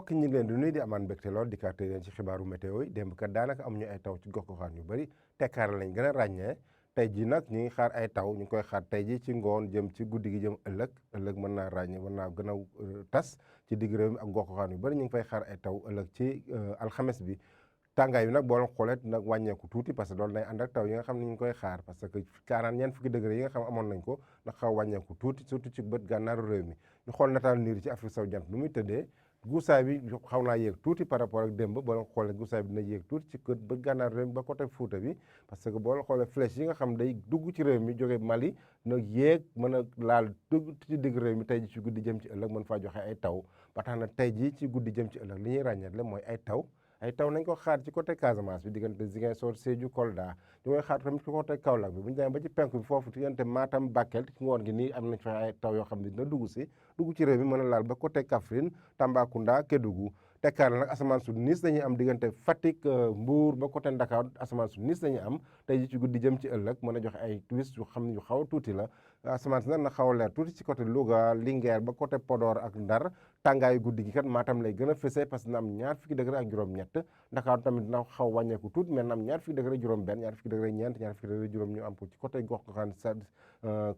mbokk ñi ngi leen di nuyu di amaan mbégte lool di kaate leen ci xibaaru météo yi démb kat daanaka amuñu ay taw ci gox-goxaan yu bëri tekkaar lañ gën a ràññee tey ji nag ñu ngi xaar ay taw ñu ngi koy xaar tey ji ci ngoon jëm ci guddi gi jëm ëllëg mën naa ràññee mën naa gën a tas ci digg réew mi ak gox-goxaan yu bëri ñu ngi fay xaar ay taw ëllëg ci alxames bi tàngaay bi nag boo leen xoolee nag wàññeeku tuuti parce que loolu day ànd ak taw yi nga xam ne ñu ngi koy xaar parce que 40 fukki degré yi nga xam amoon nañ ko nag xaw wàññeeku tuuti surtout ci bët gànnaaru réew mi ñu xool nataal niir ci Afrique sowu jant nu muy tëddee guusaay bi xaw naa yéeg tuuti par rapport ak démb boo leen xoolee guusaay bi dina yéeg tuuti ci kët bët gànnaaru réew mi ba côté Fuuta bi parce que boo leen xoolee flèche yi nga xam day dugg ci réew mi jóge Mali nag yéeg mën a laal dugg ci digg réew mi tey ji ci guddi jëm ci ëllëg mën faa joxe ay taw ba tax na tey ji ci guddi jëm ci ëllëg li ñuy ràññeetle mooy ay taw nañ ko xaar ci côté Casamance bi diggante Ziguinchor Sédhiou Kolda ñu koy xaar tamit ci côté Kaolack bi bu ñu demee ba ci penku bi foofu diggante Matam Bakel ci ngoon gi nii am nañ fa ay taw yoo xam ne dina dugg ci réew mi mën a laal ba côté Kaffrine Tambacounda Kédougou tekkaar la nag asamaan su niis dañuy am diggante Fatick Mbour ba côté Dakar asamaan su niis dañuy am tey ji ci guddi jëm ci ëllëg mën a joxe ay twist yu xam ne yu xaw a tuuti la asamaan si nag na xaw a leer tuuti ci côté Louga Linguère ba côté Podor ak Ndar tàngaayu guddi gi kat Matam lay gën a fësee parce que na am ñaar fukki degré ak juróom-ñett Dakar tamit dina xaw wàññeeku tuuti mais na am ñaar fukki degré juróom-benn ñaar fukki degré ñeent ñaar fukki degré juróom ñu am ko ci côté gox goxaan sa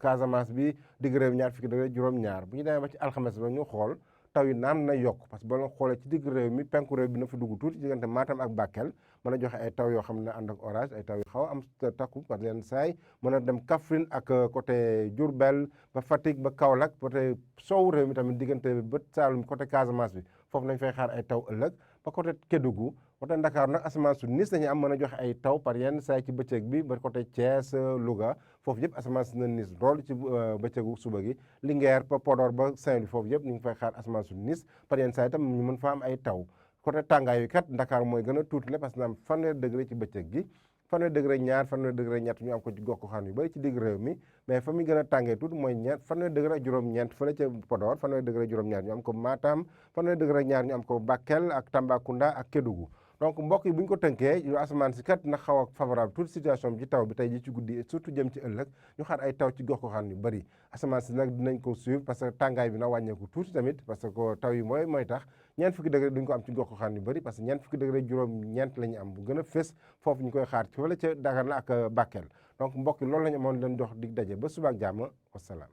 Casamance bi digg réew ñaar fukki degré juróom-ñaar bu ñu demee ba ci alxames ba ñu xool taw yi naam na yokk parce que boo leen xoolee ci digg réew mi penku réew bi na fa dugg tuuti diggante Matam ak Bakel mën a joxe ay taw yoo xam ne ànd ak orage ay taw yu xaw a am takku par yenn saay mën a dem Kaffrine ak côté Diourbel ba Fatick ba Kaolack côté soowu réew mi tamit diggante bët Saalum côté Casamance bi foofu nañ fay xaar ay taw ëllëg ba côté Kédougou côté Ndakaaru nag asamaan su nis dañuy am mën a joxe ay taw par yenn saay ci bëccëg bi ba côté Thiès Louga foofu yëpp asamaan su na nis lool ci bëccëgu suba gi Linguère ba Podor ba Saint-Louis foofu yëpp ñu ngi fay xaar asamaan su nis par yenn saay tam ñu mën fa am ay taw côté tàngaay wi kat Ndakaar mooy gën a tuuti la parce que na am 1 degré ci bëccëg gi 1 degré ñaar 1 degré ñett ñu am ko ci gox-goxaan yu bëri ci digg réew mi mais fa muy gën a tàngee tuuti mooy 1 degré ak juróom-ñeent fële ca Podor 1 degré juróom-ñaar ñu am ko Matam 1 degré ñaar ñu am ko Bakel ak Tambacounda ak Kédougou donc mbokk yi bu ñu ko tënkee yu asamaan si kat na xaw a favorable toute situation bi ci taw bi tey ji ci guddi surtout jëm ci ëllëg ñu xaar ay taw ci gox-goxaan yu bëri asamaan si nag dinañ ko suivre parce que tàngaay bi na wàññeeku tuuti tamit parce que taw yi mooy tax ñeent fukki degré duñ ko am ci gox-goxaan yu bëri parce que ñeent fukki degré juróom-ñeent la ñu am bu gën a fës foofu ñu koy xaar ci fële ca Dakar la ak Bakel donc mbokk yi loolu la ñu amoon leen jox dig daje ba suba ak jàmm wasalaam